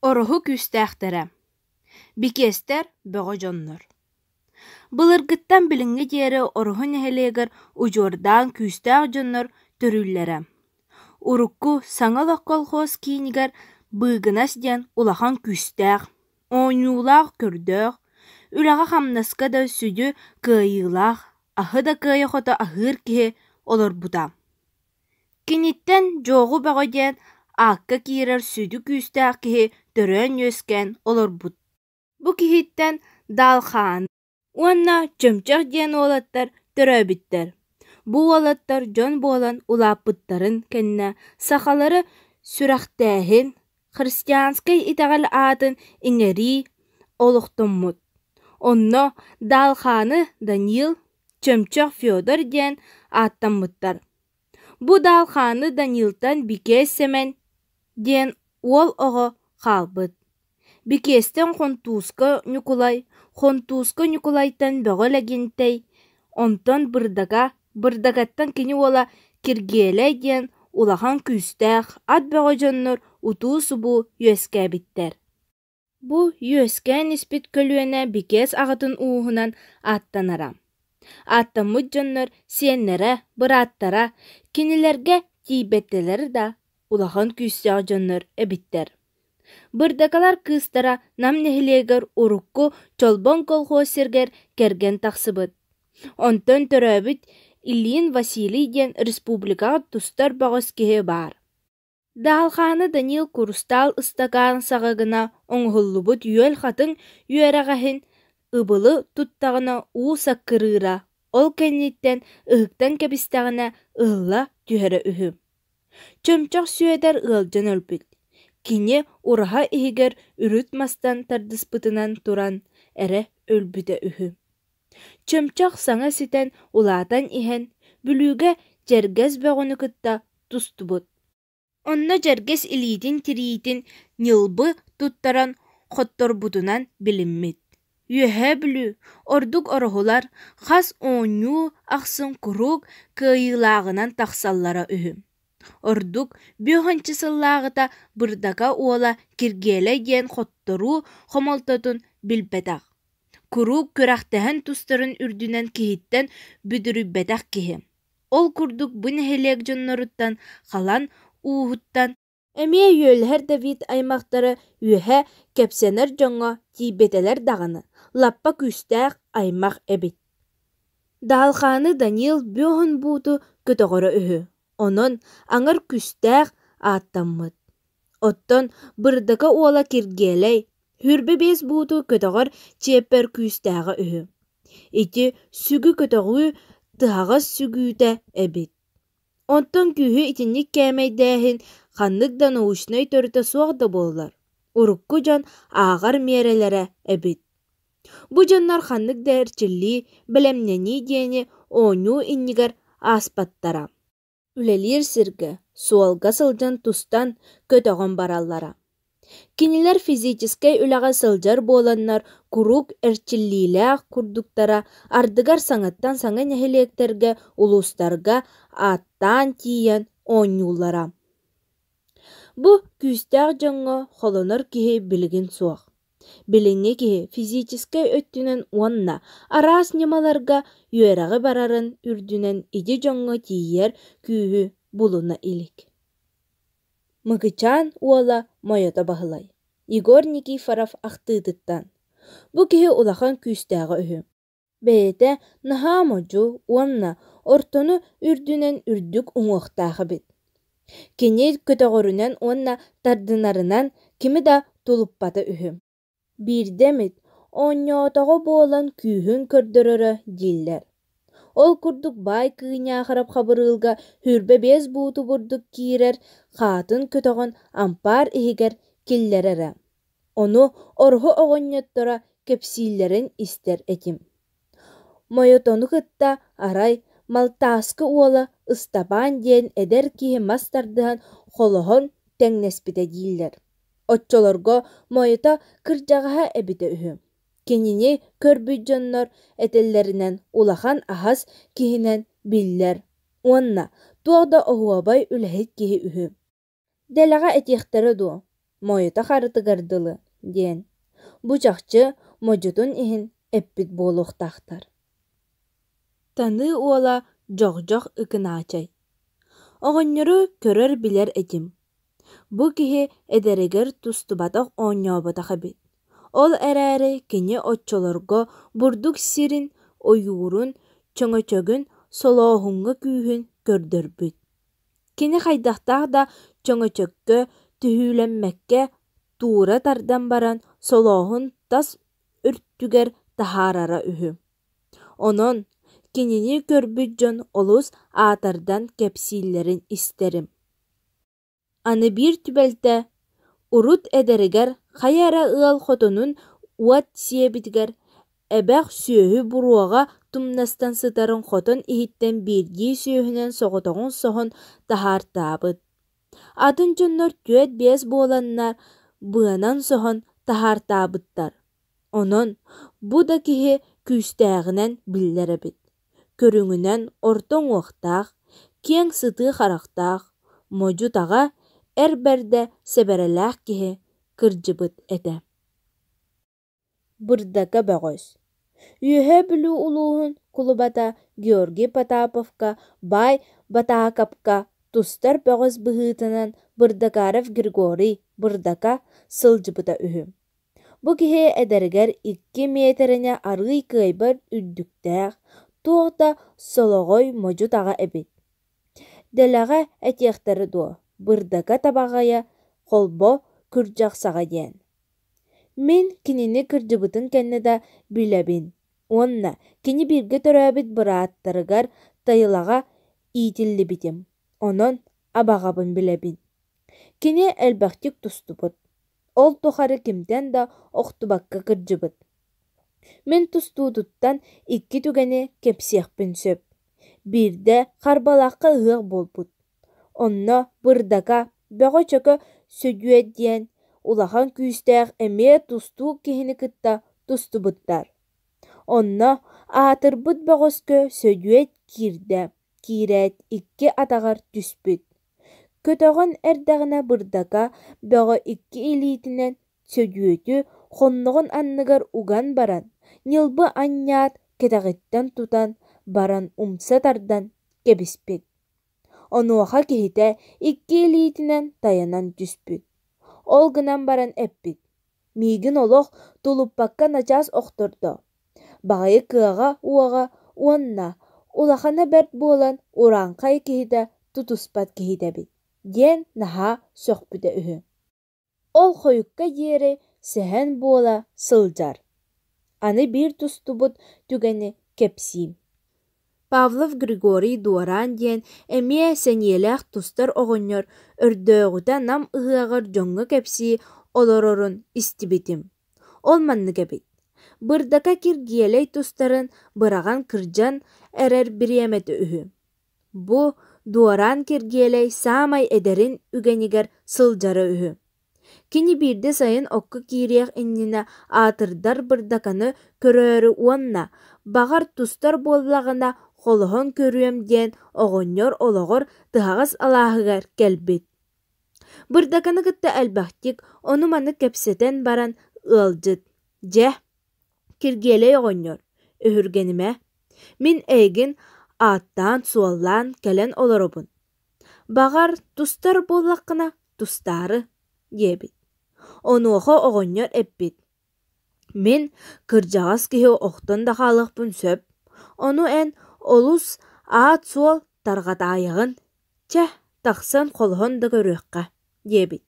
Ороһу күүстээхтэрэ, Бикиэстэр бөҕө дьоннор. Былыргыттан билиҥҥи диэри Ороһу нэһилиэгэр удьуордаан күүстээх дьоннор төрүүллэрэ. Урукку Саҥа олох колхоз киинигэр Быыгынас диэн улахан күүстээх, оонньуулаах-көрдөөх, үлэҕэ-хамнаска да сүдү кыайыылаах, аһы да кыайа-хото аһыыр киһи олорбута. Киниттэн Дьуоҕу Бөҕө диэн аакка киирэр сүдү күүстээх киһи төрөөн-үөскээн олорбут. Бу киһиттэн Даалхаан уонна Чөмчөх диэн уолаттар төрөөбүттэр. Бу уолаттар дьон буолан улааппыттарын кэннэ сахалары сүрэхтээһин, христианскай итэҕэл аатын иҥэрии олохтоммут. Онно Даалхааны Даниил, Чөмчөх Федор диэн ааттаммыттар. Бу Даалхааны Данилтан Бикээс Сэмэн диэн уол оҕо хаалбыт. Бикиэстэн Хонтууска Ньукулай, Хонтууска Ньукулайтан Бөҕө Лэгинтэй, онтон Бырдака, Бырдакаттан кини уола Киргиэлэй диэн улахан күүстээх, ат бөҕө дьоннор утуу-субуу үөскээбиттэр. Бу үөскээн испит көлүөнэ Бикиэс аҕатын ууһунан ааттанара. Ааттаммыт дьоннор сиэннэрэ, бырааттара кинилэргэ тиийбэтилэр да, улахан күүстээх дьоннор эбиттэр. Бырдакалар кыыстара Нам нэһилиэгэр урукку Чолбон колхоз сиргэр кэргэн тахсыбыт. Онтон төрөөбүт Ильин Василий диэн республикаҕа тустар бөҕөс киһи баар. Даалхааны Данил курустаал ыстакаан саҕа гына оҥоһуллубут үөл хатыҥ үөрэҕэһин ыбылы туттаҕына уу саккырыыра, ол кэнниттэн ыһыктан кэбистэҕинэ ыһылла түһэрэ үһү. Чөмчөх Сүөдэр ыалдьан өлбүт. Кини ураһа иһигэр үрүт мастан тардыспытынан туран эрэ өлбүтэ үһү. Чөмчөх саҥа ситэн улаатан иһэн, Бүлүүгэ Дьэргэс Бөҕөнү кытта тустубут. Онно Дьэргэс илиитин тириитин ньылбы туттаран хотторбутунан билиммит. Үөһээ Бүлүү, ордук ороһулар, хас оонньуу ахсын куруук кыайыылааҕынан тахсаллара үһү. Ордук бүөһүнчэ сыллааҕыта Бырдака уола Киргиэлэй диэн хотторуу хомолтотун билбэтэх. Куруук күрэхтэһэн тустарын үрдүнэн киһиттэн бүдүрүйбэтэх киһи. Ол курдук бу нэһилиэк дьонноруттан Халан ууһуттан Эмиэ үөлэһэр Давид аймахтара үөһэ кэпсэнэр дьоҥҥо тиийбэтэлэр даҕаны, лаппа күүстээх аймах эбит. Даалхааны Даниил бүөһүн бууту көтөҕөрө үһү, онон аҥар күүстээх ааттаммыт. Оттон Бырдака уола Киргиэлэй 25 бууту көтөҕөр чиэппэр күүстээҕэ үһү. Ити сүгү көтөҕүү тыһаҕас сүгүүтэ эбит. Онтон күүһү итинник кээмэйдээһин ханнык да научнай төрүтэ суох да буоллар, урукку дьон ааҕар миэрэлэрэ эбит. Бу дьоннор ханнык да эрчиллии, бэлэмнэнии диэни оонньуу иннигэр ааспаттара. Үлэлиир сиргэ, суолга сылдьан тустан, көтөҕөн бараллара. Кинилэр физическэй үлэҕэ сылдьар буоланнар куруук эрчиллиилээх курдуктара, ардыгар саҥаттан саҥа нэһилиэктэргэ, улуустарга ааттаан тиийэн оонньууллара. Бу күүстээх дьоҥҥо холонор киһи билигин суох. Билиҥҥи киһи физическэй өттүнэн уонна араас ньымаларга үөрэҕи барарын үрдүнэн ити дьоҥҥо тиийэр күүһү булуна илик. Мыкычаан уола Мойото Баһылай, Егор Никифоров ахтыытыттан: Бу киһи улахан күүстээҕэ үһү. Бэйэтэ наһаа модьу уонна ортону үрдүнэн үрдүк уҥуохтаах эбит. Кини көтөҕөрүнэн уонна тардынарынан кими да тулуппата үһү. Биирдэ эмит оонньоотоҕо буолан күүһүн көрдөрөрө дииллэр. Ол курдук баай Кыынньаахырап Хабырыылга 25 бууту бурдук киирэр хаатын көтөҕөн ампаар иһигэр киллэрэрэ. Ону Ороһу оҕонньотторо кэпсииллэрин истэр этим. Мойотону кытта арай Малтааскы уола Ыстапаан диэн эдэр киһи мас тардыһан холоһон тэҥнэспитэ дииллэр. Оччолорго Мойото кырдьаҕаһа эбитэ үһү. Кинини көрбүт дьоннор этэллэринэн улахан аһас киһинэн биллэр уонна туох да оһуобай үлэһит киһи үһү. Дэлэҕэ этиэхтэрэ дуо? Мойута харытыгар дылы диэн, бу чахчы модьутун иһин эппит буолуохтаахтар. Таныы уола Дьоҕдьох Ыкынаачай. Оҕонньору көрөр-билэр этим. Бу киһи эдэригэр тустубатах оонньооботох эбит. Ол эрээри кини оччолорго бурдук сирин, ойуурун, чөҥөчөгүн солооһуҥҥа күүһүн көрдөрбүт. Кини хайдахтаах да чөҥөчөккө түһүүлэммэккэ туура тардан баран солооһун тас үрдүгэр таһаарара үһү. Онон кинини көрбүт дьон олус аатырдан кэпсииллэрин истэрим. Аны биир түбэлтэ урут эдэригэр хайа эрэ ыал хотонун уот сиэбитигэр эбэх сүөһү буруоҕа тумнастан сытарын хотон иһиттэн биирдии сүөһүнэн соҕотоҕун соһон таһаартаабыт. Атын дьоннор түөрт-биэс буоланнар быанан соһон таһаартаабыттар. Онон бу да киһи күүстээҕинэн биллэр эбит. Көрүҥүнэн орто уҥуохтаах, киэҥ сытыы харахтаах, модьу-таҕа, эр бэрдэ сэбэрэлээх киһи кырдьыбыт этэ. Бырдака бөҕөс. Үөһээ Бүлүү улууһун кулубата Георгий Потаповка баай Батаакапка тустар бөҕөс быһыытынан Бырдакаров Григорий Бырдака сылдьыбыта үһү. Бу киһи эдэригэр 2 миэтэрэни арыый кыайбат үрдүктээх, туох да солоҕой модьу-таҕа эбит. Дэлэҕэ этиэхтэрэ дуо, бырдака табаҕайа холбо күрдьэх саҕа диэн. Мин кинини кырдьыбытын кэннэ да билэбин уонна кини бииргэ төрөөбүт бырааттарыгар Тайылаҕа иитиллибитим, онон абаҕабын билэбин. Кини элбэхтик тустубут, ол тухары кимтэн да охтубакка кырдьыбыт. Мин тустуутуттан икки түгэни кэпсиэхпин сөп. Биирдэ Харбалаахха ыһыах буолбут. Онно Бырдака, Бөҕө-Чөкө Сөдүөт диэн улахан күүстээх эмиэ тустуук киһини кытта тустубуттар. Онно аатырбыт бөҕөскө Сөдүөт киирдэ, киирээт икки атаҕар түспүт. Көтөҕөн эрдэҕинэ Бырдака Бөҕө икки илиитинэн Сөдүөтү хонноҕун анныгар уган баран, ньылбы анньаат кэтэҕиттэн тутан баран умса тардан кэбиспит. Онуоха киһитэ икки илиитинэн тайанан түспүт. Ол гынан баран эппит: «Миигин олох тулуппакка начаас охтордо. Баҕайы кыаҕа-уоҕа уонна улахана бэрт буолан урааҥхай киһитэ тутуспат киһитэбит» диэн наһаа сөхпүтэ үһү. Ол хойукка диэри сэһэн буола сылдьар. Аны биир тустубут түгэни кэпсиим. Павлов Григорий Дуораан диэн эмиэ сэниэлээх тустар оҕонньор өрдөөҕүтэ Нам ыһыаҕар дьоҥҥо кэпсии олорорун истибитим. Ол маннык эбит. Бырдака Киргиэлэй тустарын быраҕан кырдьан эрэр бириэмэтэ үһү. Бу Дуораан Киргиэлэй саамай эдэрин үгэнигэр сылдьара үһү. Кини биирдэ сайын окко киириэх иннинэ аатырдар бырдаканы көрөөрү уонна, баҕар, тустар буоллаҕына холоһон көрүөм диэн оҕонньор олоҕор тыһаҕас алааһыгар кэлбит. Бырдаканы кытта элбэхтик ону-маны кэпсэтэн баран ыалдьыт: «Дьэ, Киргиэлэй оҕонньор, өһүргэнимэ, мин эйигин ааттаан-суоллаан кэлэн олоробун. Баҕар, тустар буоллаххына, тустаары» диэбит. Онуоха оҕонньор эппит: «Мин кырдьаҕас киһи охтон да хаалыахпын сөп, ону эн олус аат-суол тарҕатаайаҕын, чэ, тахсан холоһон да көрүөххэ» диэбит.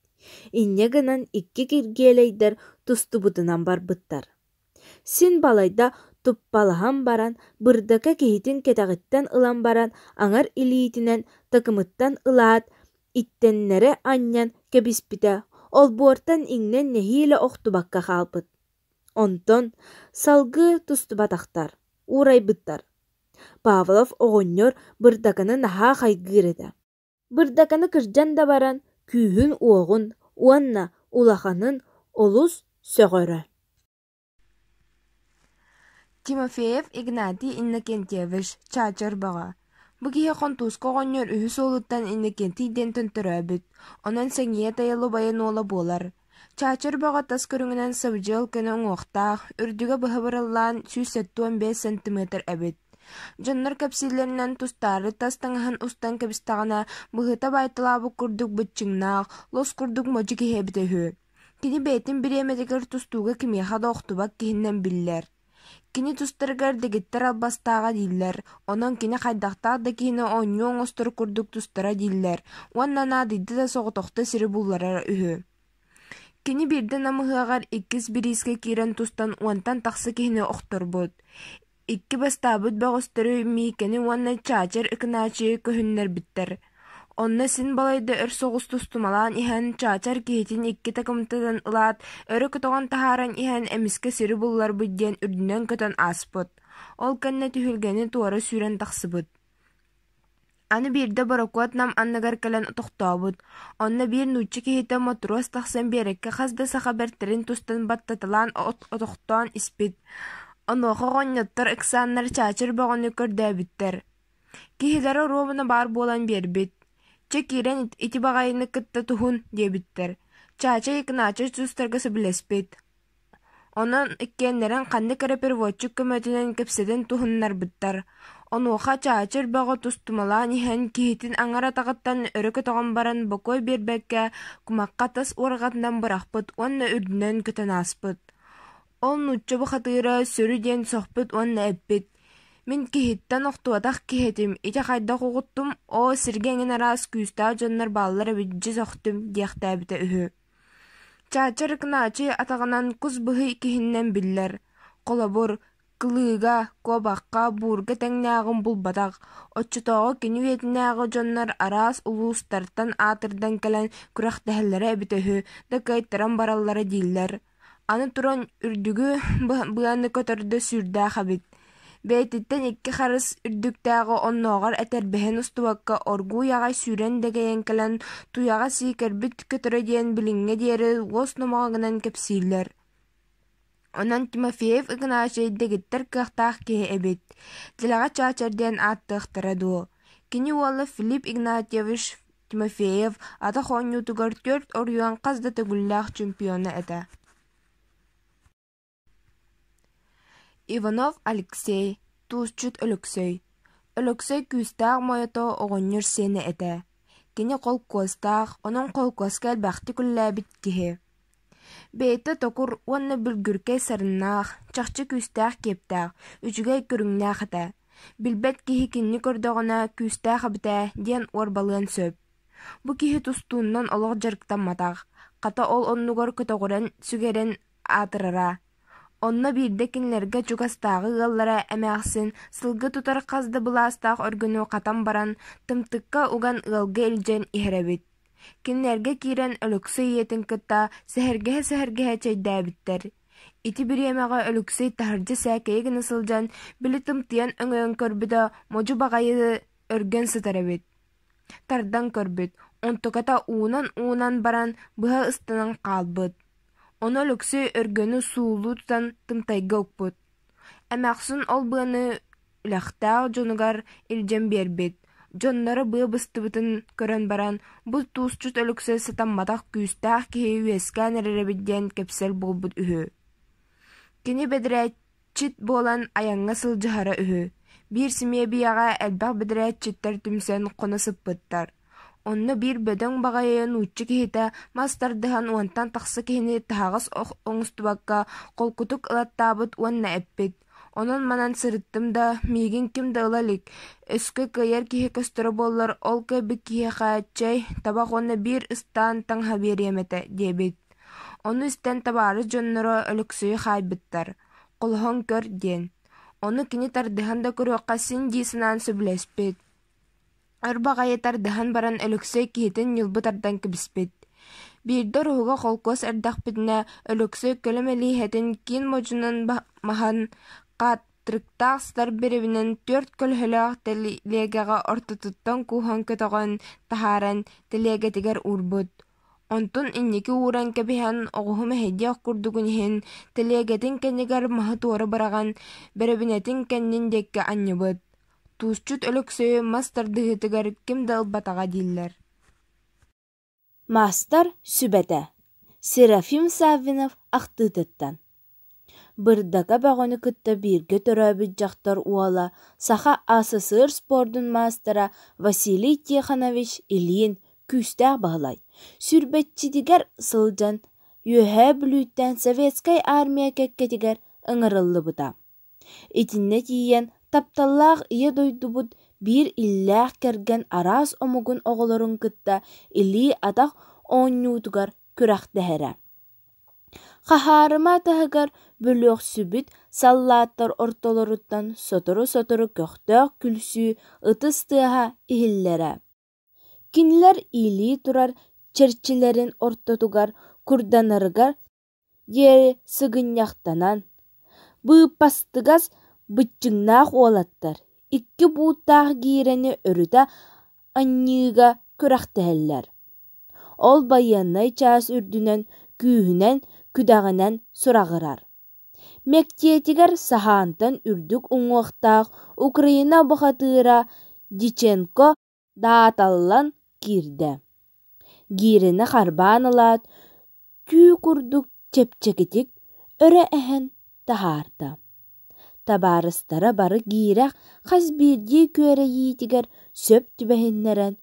Инньэ гынан икки киргиэлэйдэр тустубутунан барбыттар. Син балайда туппалаһан баран, бырдака киһитин кэтэҕиттэн ылан баран аҥар илиитинэн такымыттан ылаат, иттэннэрэ анньан кэбиспитэ, олбуортан иҥнэн нэһиилэ охтубакка хаалбыт. Онтон салгыы тустубатахтар, уурайбыттар. Павлов оҕонньор бырдаканы наһаа хайгыыр этэ. Бырдаканы кырдьан да баран күүһүн-уоҕун уонна улаханын олус сөҕөрө. Тимофеев Игнатий Иннокентьевич, Чаачар Бөҕө. Бу киһи хонтууска оҕонньор үһүс уолуттан Иннокентий диэнтэн төрөөбүт, онон Сэҥийэ Тайыл убайын уола буолар. Чаачар Бөҕө тас көрүҥүнэн сабдьыал көнө уҥуохтаах, үрдүгэ быһа быраллаан 175 сантиметр эбит. Дьоннор кэпсииллэринэн тустаары тас таҥаһын устан кэбистэҕинэ, быһыта баайталаабыт курдук быччыҥнаах, лос курдук модьу киһи эбитэ үһү. Кини бэйэтин бириэмэтигэр тустууга кимиэхэ да охтубат киһинэн биллэр. Кини тустарыгар дэгиттэр албастааҕа дииллэр, онон кини хайдахтаах да киһини оонньуу оҥостор курдук тустара дииллэр уонна наадыйда да соҕотохто сири булларара үһү. Кини биирдэ намыһыаҕар иккис бириискэ киирэн тустан уонтан тахса киһини охторбут. Икки бастаабыт бөҕөстөрү Миикэни уонна Чаачар Ыкынаачайы көһүннэрбиттэр. Онно син балайда өр соҕус тустумалаан иһэн, Чаачар киһитин икки такымтатан ылаат, өрө көтөҕөн таһааран иһэн эмискэ сири булларбыт диэн үрдүнэн көтөн ааспыт. Ол кэннэ түһүлгэни туора сүүрэн тахсыбыт. Аны биирдэ борокуот Нам анныгар кэлэн тохтообут. Онно биир нуучча киһитэ мотуруос тахсан биэрэккэ хас да саха бэртэрин тустан баттаталаан отохтоон испит. Онуоха оҕонньоттор ыксааннар Чаачар Бөҕөнү көрдөөбүттэр. Киһилэрэ оруобуна баар буолан биэрбит. «Чэ киирэн ити баҕайыны кытта туһун» диэбиттэр. Чаача Ыкынаачай тустарга сөбүлэспит. Онон иккиэннэрин ханнык эрэ переводчик көмөтүнэн кэпсэтэн туһуннарбыттар. Онуоха Чаачар Бөҕө тустумалаан иһэн киһитин аҥар атаҕыттан өрө көтөҕөн баран бокуой биэрбэккэ кумахха тас уорҕатынан бырахпыт уонна үрдүнэн көтөн ааспыт. Ол нуучча бухатыыра сөрү диэн сөхпүт уонна эппит: «Мин киһиттэн охтубатах киһи этим, ити хайдах угуттум, оо, сиргэ эҥин араас күүстээх дьоннор бааллар эбит дьэ сөхтүм» диэхтээбитэ үһү. Чаачар Ыкынаачай атаҕынан кус быһый киһинэн биллэр. Холобур, кылыыга, куобахха, буурга тэҥнээҕин булбатах. Оччотооҕу кини үйэтинээҕи дьоннор араас улуустартан аатырдан кэлэн күрэхтэһэллэрэ эбитэ үһү да кыайтаран бараллара дииллэр. Аны туран үрдүгү быаны көтөрдө сүрдээх эбит. Бэйэтиттэн икки харыс үрдүктээҕи оннооҕор этэрбэһин устубакка оргууй аҕай сүүрэн дэгэйэн кэлэн туйаҕа сиикэрбит көтөрө диэн билиҥҥэ диэри уос номоҕо гынан кэпсииллэр. Онон Тимофеев Игнатий дэгиттэр кыахтаах киһи эбит. Дэлэҕэ Чаачар диэн ааттыахтара дуо? Кини уола Филипп Игнатьевич Тимофеев атах оонньуутугар түөрт оройуон хас да төгүллээх чемпиона этэ. Иванов Алексей, туусчут Өлөксөй. Өлөксөй күүстээх мойото оҕонньор сиэнэ этэ. Кини холкуостаах, онон холкуоска элбэхтик үлэлээбит киһи. Бэйэтэ токур уонна бүлгүркэй сарыннаах, чахчы күүстээх киэптээх, үчүгэй көрүҥнээх этэ. Билбэт киһи кинини көрдөҕүнэ күүстээх эбит ээ диэн уорбалыан сөп. Бу киһи тустуунан олох дьарыктамматах, хата ол оннугар көтөҕүрэн сүгэрин аатырара. Онно биирдэ кинилэргэ чугастааҕы ыаллара эмээхсин сылгы тутар хас да былаастаах өргөнү хатан баран, тымтыкка уган ыалга илдьэн иһэр эбит. Кинилэргэ киирэн Өлөксөй ийэтин кытта сэһэргэһэ-сэһэргэһэ чэйдээбиттэр. Ити бириэмэҕэ Өлөксөй таһырдьа сээкэйи гына сылдьан, били тымтыйан өҥөйөн көрбүтэ модьу баҕайы өргөн сытар эбит. Тардан көрбүт, онтуката уунан-уунан баран быһа ыстанан хаалбыт. Ону Өлөксөй өргөнү суулуу тутан тымтайга укпут. Эмээхсин ол быаны үлэхтээх дьонугар илдьэн биэрбит. Дьонноро быа быстыбытын көрөн баран, бу туусчут Өлөксөй сатамматах күүстээх киһи үөскээн эрэр эбит диэн кэпсэл буолбут үһү. Кини бэдэрээтчит буолан айаҥҥа сылдьыһара үһү. Биир симиэбийэҕэ элбэх бэдэрээтчиттэр түмсэн хоно сыппыттар. Онно биир бөдөҥ баҕайы нуучча киһитэ мас тардыһан уонтан тахса киһини таһаҕас оҥостубакка холкутук ылаттаабыт уонна эппит: «Онон-манан сырыттым да, миигин ким да ыла илик, өскө кыайар киһи көстөрө буоллар, ол кыайбыт киһиэхэ чэй, табах уонна биир ыстаан таҥаһа биэриэм этэ» диэбит. Ону истэн табаарыс дьонноро Өлөксөйү хаайбыттар: «Холоһон көр» диэн. Ону кини тардыһан да көрүөххэ син дии санаан сөбүлэспит. Өр баҕайы тардыһан баран Өлөксөй киһитин ньылбы тардан кэбиспит. Биирдэ Ороһуга холкуос эрдэхпитинэ Өлөксөй көлө мэлииһэтин киин модьунан маһын хааттырыктаах сытар бирэбинэн түөрт көлөһөлөөх тэлиэгэҕэ ортотуттан кууһан көтөҕөн таһааран тэлиэгэтигэр уурбут. Онтун инники ууран кэбиһэн оҕуһу мэһэйдиэх курдугун иһин тэлиэгэтин кэннигэр маһы туора быраҕан бэрэбинэтин кэннин диэки анньыбыт. Туусчут Өлөксөйү мас тардыһыытыгар ким да ылбатаҕа дииллэр. Маастар сүбэтэ. Серафим Саввинов ахтыытыттан Бырдака бөҕөнү кытта бииргэ төрөөбүт дьахтар уола, Саха АССР спордун маастара Василий Тихонович Ильин Күүстээх Баһылай сүүрбэччитигэр сылдьан Үөһээ Бүлүүттэн Советскай Армия кэккэтигэр ыҥырыллыбыта. Итиннэ тиийэн тапталлаах Ийэ дойдубут биир иллээх кэргэн араас омугун оҕолорун кытта илии-атах оонньуутугар күрэхтэһэрэ. Хаһаарыма таһыгар бөлүөхсүбүт саллааттар ортолоруттан сотору-сотору көхтөөх күлсүү, ытыс тыаһа иһиллэрэ. Кинилэр иилии турар чэрчилэрин ортотугар курданарыгар диэри сыгынньахтанан, быыппастыгас быччыҥнаах уолаттар икки бууттаах гиирэни өрүтэ анньыыга күрэхтэһэллэр. Ол байыаннай чаас үрдүнэн күүһүнэн-күдэҕинэн сураҕырар. Мэктиэтигэр саһаантан үрдүк уҥуохтаах Украина бухатыыра Диченко дааталлан киирдэ. Гиирэни харбаан ылаат, түү курдук чэпчэкитик өрө эһэн таһаарда. Табаарыстара бары гиирэх хас биирдии күөрэйиитигэр сөп түбэһиннэрэн,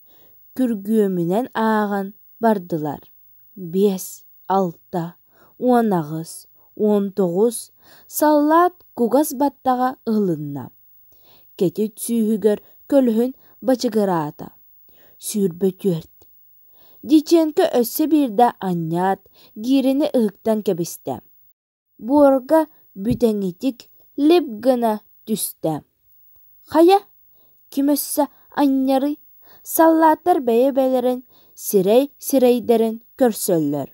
күргүөмүнэн ааҕан бардылар: биэс, алта, 18, 19 саллаат кугас баттаҕа ыһылынна. Кэтит сүүһүгэр көлөһүн бачыгыраата. 24. Диченко өссө биирдэ анньаат, гиирэни ыһыктан кэбистэ. Буорга бүтэҥитик лип гына түстэ. Хайа, ким өссө анньарый? Саллааттар бэйэ-бэйэлэрин сирэй-сирэйдэрин көрсөллөр.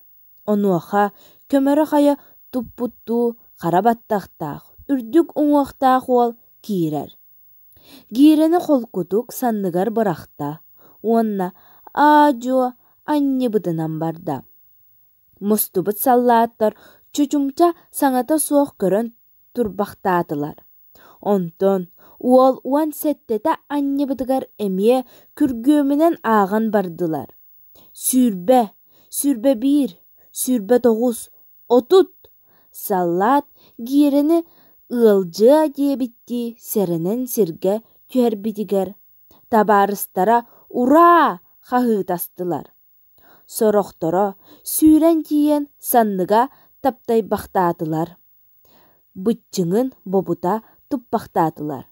Онуоха көмөрө хайа туппуттуу хара баттахтаах, үрдүк уҥуохтаах уол киирэр. Гиирэни холкутук санныгар бырахта уонна аа-дьуо анньыбытынан барда. Мустубут саллааттар чочумча саҥата суох көрөн турбахтаатылар. Онтон уол 17-тэ анньыбытыгар эмиэ күргүөмүнэн ааҕан бардылар. 20, 21, 29, 30 саллаат гиирэни ыалдьыа диэбиттии сэрэнэн сиргэ түһэрбитигэр табаарыстара «Ураа!» хаһыытастылар. Сорохторо сүүрэн тиийэн санныга таптайбахтаатылар, быччыҥын бобута туппахтаатылар.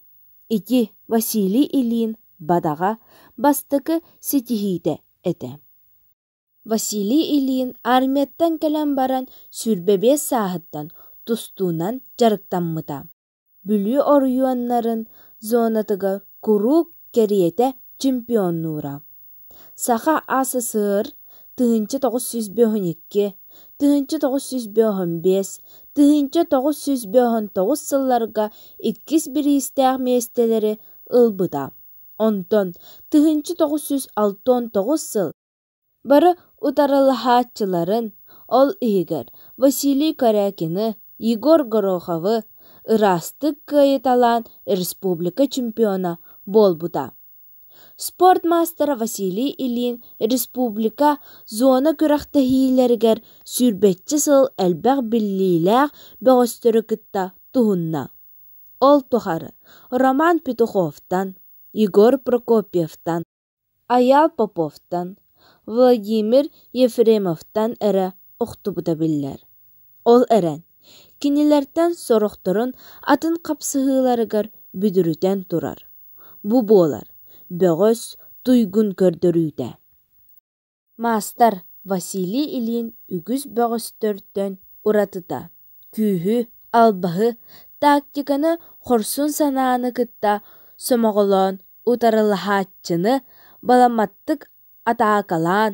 Ити Василий Ильин бадаҕа бастакы ситиһиитэ этэ. Василий Ильин армияттан кэлэн баран 25 сааһыттан тустуунан дьарыктаммыта. Бүлүү оройуоннарын зонатыгар куруук кэриэтэ чемпионнуура. Саха АССР 1952, 1955, 1959 сылларга иккис бириистээх миэстэлэри ылбыта. Онтон 1969 сыл Бары утарылаһааччыларын, ол иһигэр Василий Корякины, Егор Гороховы ыраастык кыайыталаан республика чемпиона буолбута. Спорт маастара Василий Ильин республика зона күрэхтэһиилэригэр сүүрбэччэ сыл элбэх биллиилээх бөҕөстөрү кытта туһунна. Ол тухары Роман Петуховтан, Егор Прокопьевтан, Айаал Поповтан, Владимир Ефремовтан эрэ охтубута биллэр. Ол эрэн, кинилэртэн сорохторун атын хапсыһыыларыгар бүдүрүтэн турар. Бу буолар, бөҕөс туйгун көрдөрүүтэ. Маастар Василий Ильин үгүс бөҕөстөртөн уратыта күүһү, албаһы, тактиканы хорсун санааны кытта сомоҕолоон утарылаһааччыны баламаттык атаакалаан,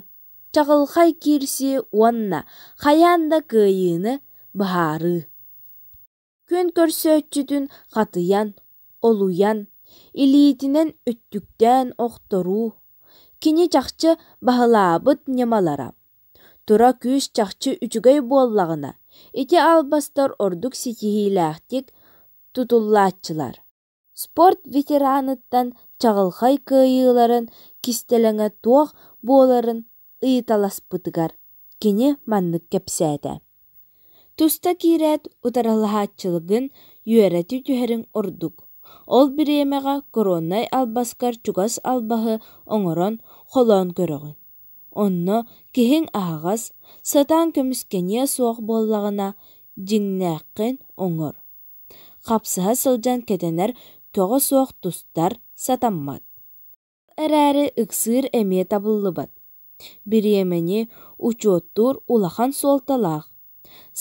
чаҕылхай киирсии уонна хайаан да кыайыыны быһаарыы. Күөн көрсөөччүтүн хатыйан, олуйан, илиитинэн өттүктээн охторуу, кини чахчы баһылаабыт ньымалара. Тура күүс чахчы үчүгэй буоллаҕына, ити албастар ордук ситиһиилээхтик тутуллааччылар. Спорт ветераныттан чаҕылхай кыайыыларын кистэлэҥэ туох буоларын ыйыталаспытыгар, Кини маннык кэпсээтэ: Туста киирээт утарылаһааччылыгын үөрэтэ түһэриҥ ордук. Ол бириэмэҕэ короннай албаскар чугас албаһы оҥорон холоон көрөҕүн. Онно киһиҥ аһаҕас, сатаан көмүскэниэ суох буоллаҕына, дьиҥнээххин оҥор. Хапсыһа сылдьан кэтэнэр көҕө суох тустар сатаммат. Эрээри ыксыыр эмиэ табыллыбат. Бириэмэни учуоттуур улахан суолталаах.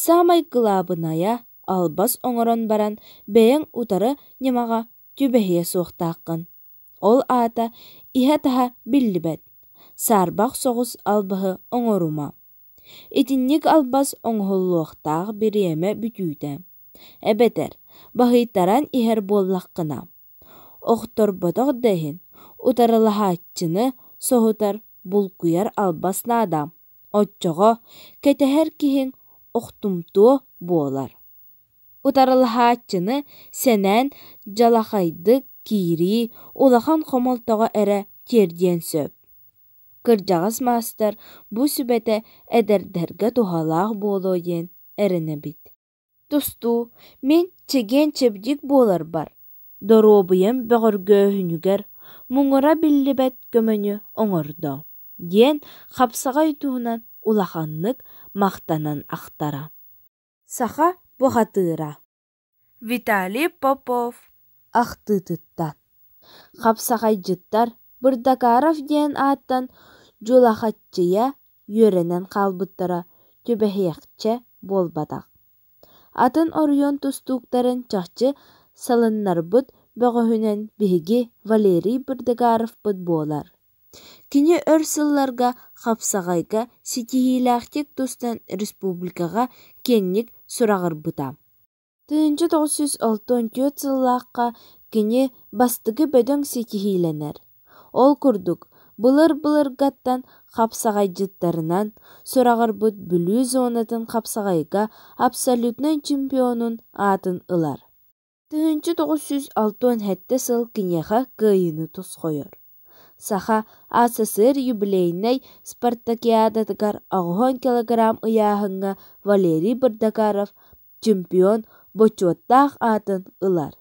Саамай кылаабынайа албас оҥорон баран бэйэҥ утары ньымаҕа түбэһиэ суохтааххын. Ол аата иһэ-таһа биллибэт, саарбах соҕус албаһы оҥорума. Итинник албас оҥоһуллуохтаах бириэмэ бүтүүтэ, эбэтэр баһыйтаран иһэр буоллаххына, охторботох да иһин, утарылаһааччыны соһутар, булкуйар албас наада, оччоҕо кэтэһэр киһиҥ охтумтуо буолар. Утарылаһааччыны сэнээн дьалахайдык киирии улахан хомолтоҕо эрэ тиэрдиэн сөп. Кырдьаҕас маастар бу сүбэтэ эдэрдэргэ туһалаах буолуо диэн эрэнэбит. Тустуу мин чэгиэн-чэбдик буоларбар, доруобуйам бөҕөргөөһүнүгэр муҥура биллибэт көмөнү оҥордо, диэн хапсаҕай туһунан улаханнык махтанан ахтара. Саха бухатыыра Виталий Попов ахтыытыттан Хапсаҕайдьыттар Бырдакаров диэн ааттан дьулахаччыйа үөрэнэн хаалбыттара түбэһиэхчэ буолбатах. Атын оройуон тустууктарын чахчы салыннарбыт бөҕөһүнэн биһиги Валерий Бырдакаровпыт буолар. Кини өр сылларга хапсаҕайга ситиһиилээхтик тустан республикаҕа киэҥник сураҕырбыта. 1964 сыллаахха кини бастакы бөдөҥ ситиһиилэнэр. Ол курдук, былыр-былыргаттан хапсаҕайдьыттарынан сураҕырбыт Бүлүү зонатын хапсаҕайга абсолютнай чемпионун аатын ылар. 1967 сыл киниэхэ кыайыыны тосхойор. Саха АССР юбилейнай спартакиадатыгар 80 килограмм ыйааһыҥҥа Валерий Бырдакаров чемпион бочуоттаах аатын ылар.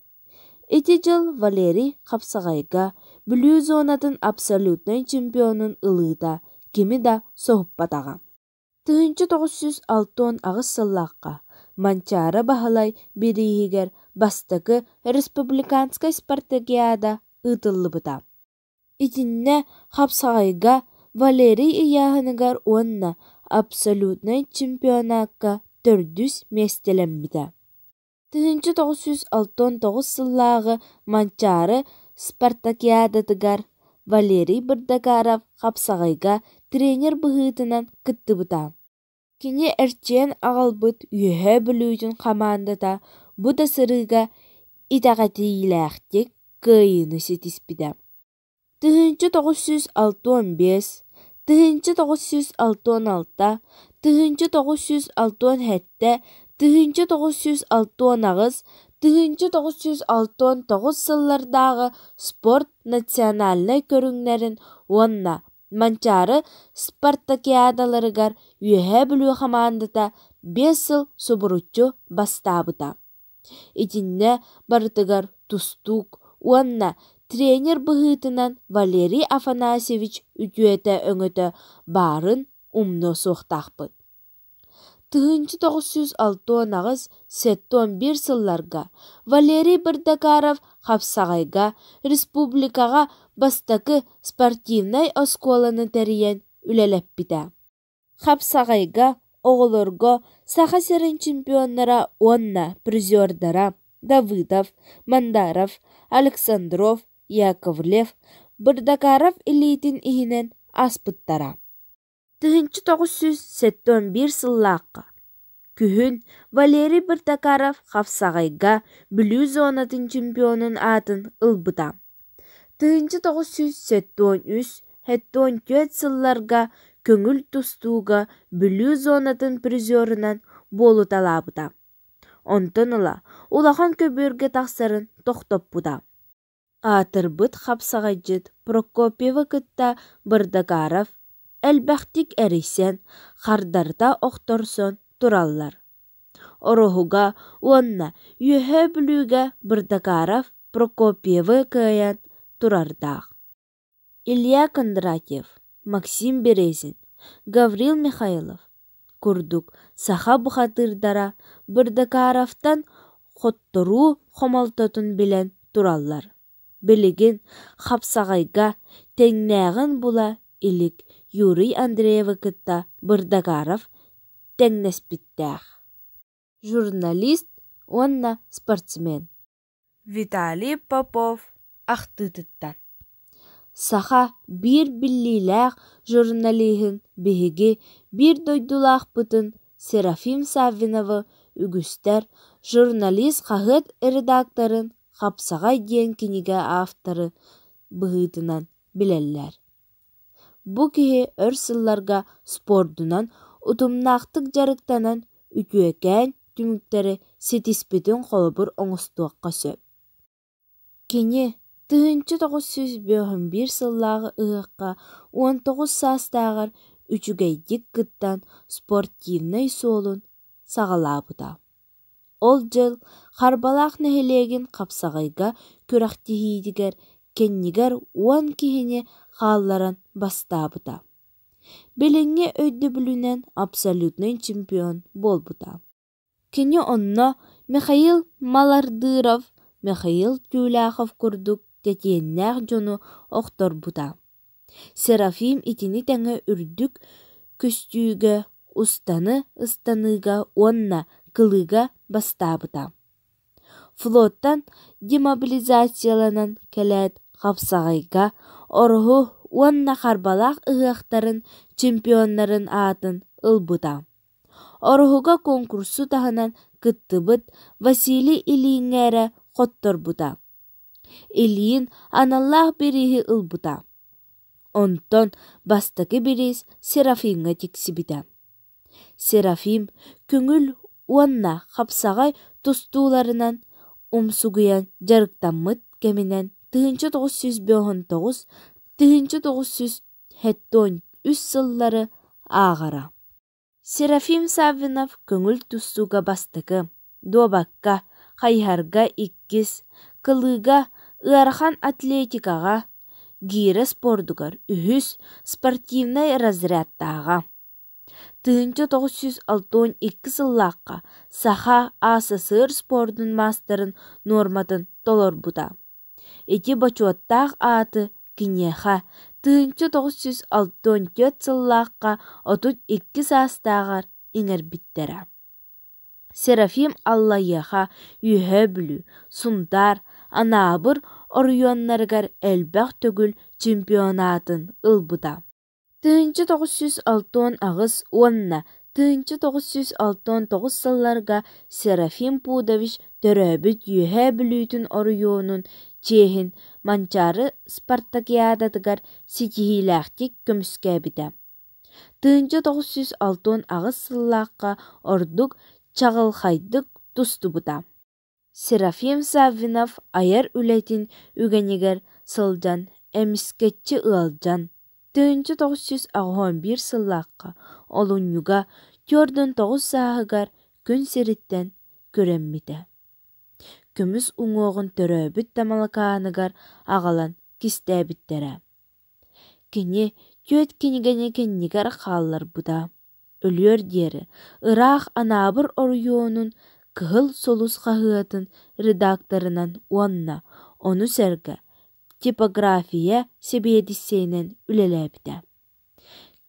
Ити дьыл Валерий хапсаҕайга Бүлүү зонатын абсолютнай чемпионун ылыыта кими да соһуппатаҕа. 1968 сыллаахха Манчаары Баһылай бирииһигэр бастакы республиканскай спартакиада ыытыллыбыта. Итиннэ хапсаҕайга Валерий ыйааһыныгар уонна абсолютнай чемпионакка төрдүс миэстэлэммитэ. 1969 сыллааҕы Манчаары спартакиадатыгар Валерий Бырдакаров хапсаҕайга тренер быһыытынан кыттыбыта. Кини эрчийэн аҕалбыт Үөһээ Бүлүүтүн хамаандата бу да сырыыга итэҕэтиилээхтик кыайыыны ситиспитэ. 1965, 1966, 1967, 1968, 1969 сыллардааҕы спорт национальнай көрүҥнэрин уонна Манчаары спартакиадаларыгар Үөһээ Бүлүү хамаандата 5 сыл субуруччу бастаабыта. Итиннэ барытыгар тустуук уонна тренер быһыытынан Валерий Афанасьевич үтүөтэ-өҥөтө баарын умнуо суохтаахпыт. 1968-71 сылларга Валерий Бырдакаров хапсаҕайга республикаҕа бастакы спортивнай оскуоланы тэрийэн үлэлэппитэ. Хапсаҕайга оҕолорго Саха сирин чемпионнара уонна призердара Давыдов, Мандаров, Александров, Яковлев, Бырдакаров илиитин иһинэн ааспыттара. 1971 сыллаахха күһүн Валерий Бырдакаров хапсаҕайга Бүлүү зонатын чемпионун аатын ылбыта. 1973-74 сылларга көҥүл тустууга Бүлүү зонатын призерунан буолуталаабыта. Онтон ыла улахан көбүөргэ тахсарын тохтоппута. Аатырбыт хапсаҕайдьыт Прокопьевы кытта Бырдакаров элбэхтик эрийсэн, хардарыта охторсон тураллар. Ороһуга уонна Үөһээ Бүлүүгэ Бырдакаров Прокопьевы кыайан турардаах. Илья Кондратьев, Максим Березин, Гаврил Михайлов курдук саха бухатыырдара Бырдакаровтан хотторуу хомолтотун билэн тураллар. Билигин хапсаҕайга тэҥнээҕин була илик Юрий Андреевы кытта Бырдакаров тэҥнэспиттээх. Журналист уонна спортсмен. Виталий Попов ахтыытыттан Саха биир биллиилээх журналиһын биһиги биир дойдулаахпытын Серафим Саввиновы үгүстэр журналист хаһыат редакторын «Хапсаҕай» диэн кинигэ авторы быһыытынан билэллэр. Бу киһи өр сылларга спордунан утумнаахтык дьарыктанан үтүөкээн түмүктэри ситиспитин холобур оҥостуохха сөп. Кини 1951 сыллааҕы ыһыахха 19 саастааҕар үчүгэйдик кыттан спортивнай суолун саҕалаабыта. Ол дьыл Харбалаах нэһилиэгин хапсаҕайга күрэхтэһиитигэр кэннигэр уон киһини хаалларан бастаабыта. Билиҥҥи өйдөбүлүнэн абсолютнай чемпион буолбута. Кини онно Михаил Малардыров, Михаил Тюляхов курдук тэтиэннээх дьону охторбута. Серафим итини тэҥэ үрдүк көстүүгэ, устаны ыстаныыга уонна кылыыга бастаабыта. Флоттан демобилизацияланан кэлээт хапсаҕайга Ороһу уонна Харбалаах ыһыахтарын чемпионнарын аатын ылбыта. Ороһуга конкурсу таһынан кыттыбыт Василий Ильиҥҥэ эрэ хотторбута. Ильин аналлаах бирииһи ылбыта. Онтон бастакы бириис Серафимҥа тиксибитэ. Серафим көҥүл уонна хапсаҕай тустууларынан умсугуйан дьарыктаммыт кэминэн 1959 1973 сыллары ааҕара. Серафим Саввинов көҥүл тустууга бастакы, дуобакка, хайыһарга иккис, кылыыга, ыарахан атлетикаҕа, гиирэ спордугар үһүс спортивнай разрядтааҕа. 1962 сыллаахха Саха АССР спордун маастарын нуорматын толорбута. Ити бочуоттаах ааты киниэхэ 1964 сыллаахха 32 саастааҕар иҥэрбиттэрэ. Серафим Аллайыаха, Үөһээ Бүлүү, Сунтаар, Анаабыр оройуоннарыгар элбэх төгүл чемпионатын ылбыта. 1968 уонна 1969 сылларга Серафим Пудович төрөөбүт Үөһээ Бүлүүтүн оройуонун чиэһин Манчаары спартакиадатыгар ситиһиилээхтик көмүскээбитэ. 1968 сыллаахха ордук чаҕылхайдык тустубута. Серафим Саввинов айар үлэтин үгэнигэр сылдьан эмискэччи ыалдьан, 1981 сыллаахха олунньуга 49 сааһыгар күн сириттэн күрэммитэ. Көмүс уҥуоҕун төрөөбүт Тамалакааныгар аҕалан кистээбиттэрэ. Кини түөрт кинигэни кэннигэр хаалларбыта. Өлүөр диэри ыраах Анаабыр оройуонун «Кыһыл сулус» хаһыатын редакторынан уонна ону сэргэ типография сэбиэдиссэйинэн үлэлээбитэ.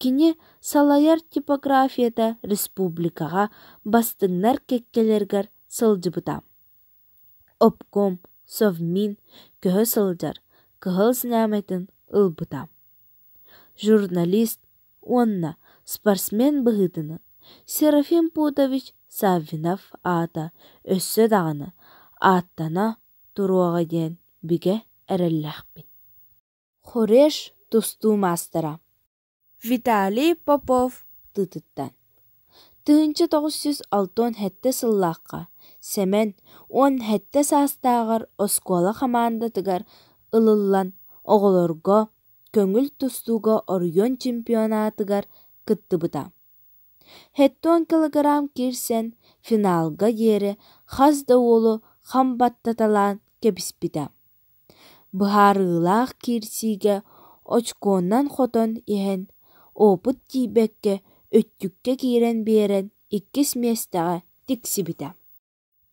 Кини салайар типографията республикаҕа бастыҥнар кэккэлэригэр сылдьыбыта. Обком, Совмин көһө сылдьар Кыһыл Знамятын ылбыта. Журналист уонна спортсмен быһыытынан Серафим Пудович Саввинов аата өссө даҕаны ааттана туруоҕа диэн бигэ эрэллээхпин. Хуреш тустуу маастара Виталий Попов тыытыттан. 1967 сыллаахха Сэмэн 17 саастааҕар оскуола хамаандатыгар ылыллан оҕолорго көҥүл тустууга оройуон чемпионатыгар кыттыбыта. 70 килограмм киирсэн, финалга диэри хас да уолу хам баттаталаан кэбиспитэ. Быһаарыылаах киирсиигэ очконан хотон иһэн, опыт тиийбэккэ өттүккэ киирэн биэрэн иккис миэстэҕэ тиксибитэ.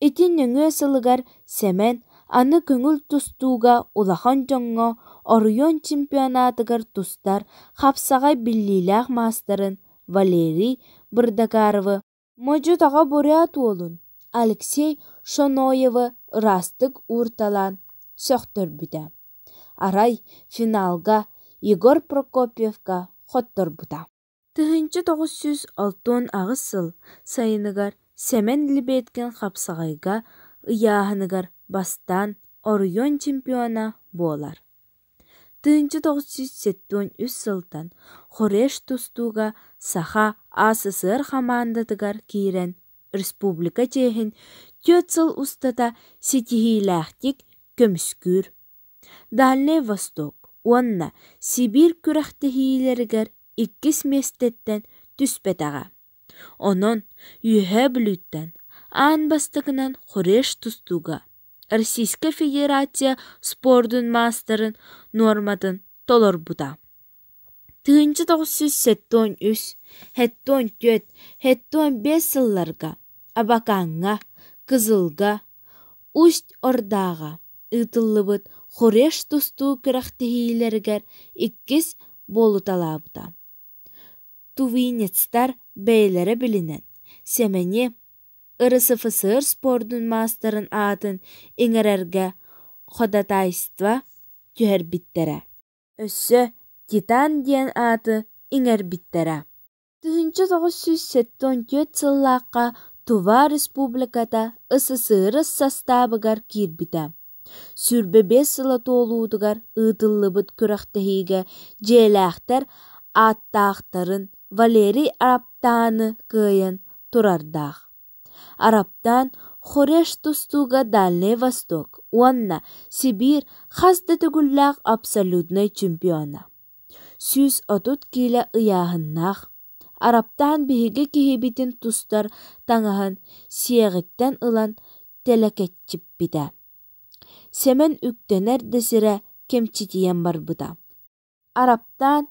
Ити нөҥүө сылыгар Сэмэн аны көҥүл тустууга улахан дьоҥҥо оройуон чемпионатыгар тустар хапсаҕай биллиилээх маастарын Валерий Бырдакаровы, модьу-таҕа бурят уолун Алексей Шоноевы ыраастык уурталаан сөхтөрбүтэ. Арай финалга Егор Прокопьевка хотторбута. 1968 сыл сайыныгар Сэмэн Лебедкин хапсаҕайга ыйааһыныгар бастаан оройуон чемпиона буолар. 1973 сылтан Хореш тустууга Саха АССР хамаандатыгар киирэн республика чиэһин түөрт сыл устата ситиһиилээхтик көмүскүүр. Дальнай Восток уонна Сибиир күрэхтэһиилэригэр иккис миэстэттэн түспэтэҕэ. Онон Үөһээ Бүлүүттэн аан бастакынан Хореш тустууга Российскай Федерация спордун маастарын нуорматын толорбута. 1973, 74, 75 сылларга Абакаҥҥа, Кызылга, Усть-Ордааҕа ыытыллыбыт Хореш тустуу күрэхтэһиилэригэр иккис буолуталаабыта. Тувинецтар бэйэлэрэ билинэн, Сэмэни РСФСР спордун маастарын аатын иҥэрэргэ ходатайство түһэрбиттэрэ. Өссө «Титан» диэн ааты иҥэрбиттэрэ. 1974 сыллаахха Тува Республиката СССР састаабыгар киирбитэ. 25 сыла туолуутугар ыытыллыбыт күрэхтэһиигэ дьиэлээхтэр ааттаахтарын Валерий Араптааны кыайан турардаах. Араптаан Хореш тустууга Дальнай Восток уонна Сибиир хас да төгүллээх абсолютнай чемпиона. 130 киилэ ыйааһыннаах. Араптаан биһиги киһибитин тустар таҥаһын сиэҕиттэн ылан тэлэкэччиппитэ. Сэмэн үктэнэр да сирэ кэмчитийэн барбыта. Араптаан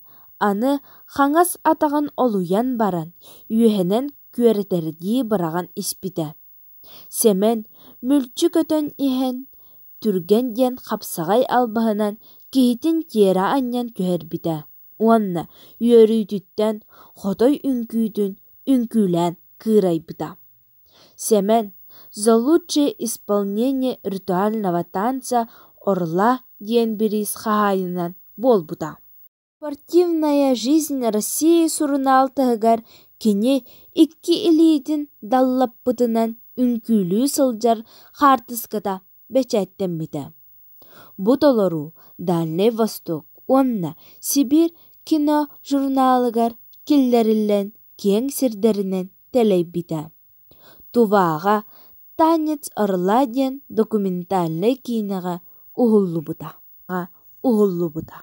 аны хаҥас атаҕын олуйан баран, үөһэнэн күөрэтэрдии быраҕан испитэ. Сэмэн мүлчү көтөн иһэн, түргэн диэн хапсаҕай албаһынан киһитин тиэрэ анньан түһэрбитэ уонна үөрүүтүттэн хотой үҥкүүтүн үҥкүүлээн кыырайбыта. Сэмэн «За лучшее исполнение ритуального танца орла» диэн бириис хаһаайынынан буолбута. «Спортивная жизнь России» сурунаал таһыгар кини икки илиитин даллаппытынан үҥкүүлүү сылдьар хаартыската бэчээттэммитэ. Бу толоруу Дальнай Восток уонна Сибиир киножурналыгар киллэриллэн киэҥ сирдэринэн тэлэйбитэ. Туваҕа «Танец орла» диэн документальнай киинэҕэ уһуллубута. Уһуллубута.